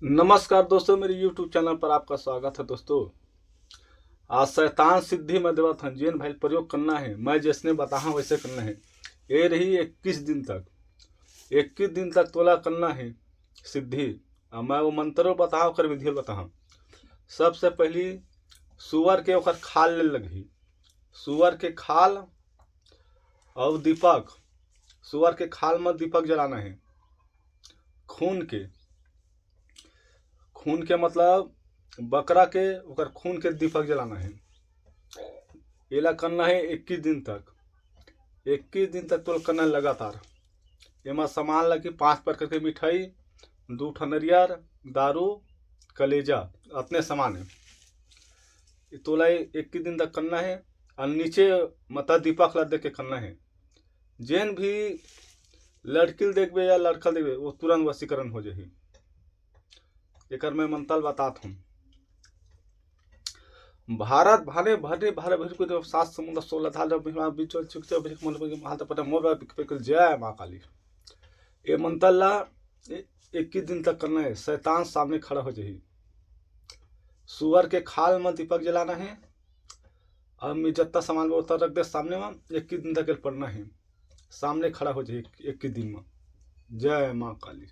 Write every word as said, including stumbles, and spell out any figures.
नमस्कार दोस्तों, मेरे YouTube चैनल पर आपका स्वागत है। दोस्तों, आज शैतान सिद्धि मैं देवत हन, जेन भाई प्रयोग करना है, मैं जैसने बताहा वैसे करना है। ये रही इक्कीस दिन तक, इक्कीस दिन तक तोला करना है सिद्धि। अब मैं वो मंत्र बताहा, ओकर विधि बताहा। सबसे पहली सुअर के ओकर खाल ले लगही, सुअर के खाल और दीपक, सुअर के खाल में दीपक जलाना है। खून के, खून के मतलब बकरा के, ओकर खून के दीपक जलाना है। एला करना है इक्कीस दिन तक, इक्कीस दिन तक तोल करना है लगातार। एमा सामान लगी पांच प्रकार के मिठाई, दू ठन नरियर, दारू, कलेजा, अतने सामान है। ये तोला इक्कीस दिन तक करना है। और नीचे मता दीपक ला दे के करना है। जेन भी लड़की ल देखबे या लड़का ल देखबे, वो तुरंत वशीकरण हो जाही। एकर मैं मंत्र ल बतात हूँ। भारत भाने भरने भारत भर को सात समुद्र सोलह धार जब बिना बीच चुक जब बिक मन बगे महाल तपटा मोर बा बिक पे कर जय माँ काली। ये मंत्र ला इक्कीस दिन तक करना है, शैतान सामने खड़ा हो जाही। सुअर के खाल में दीपक जलाना है। अब मैं जत्ता सामान वो उतर रख दे सामने में, इक्कीस दिन तक पढ़ना है। सामने खड़ा हो जाही इक्कीस दिन में। जय माँ काली।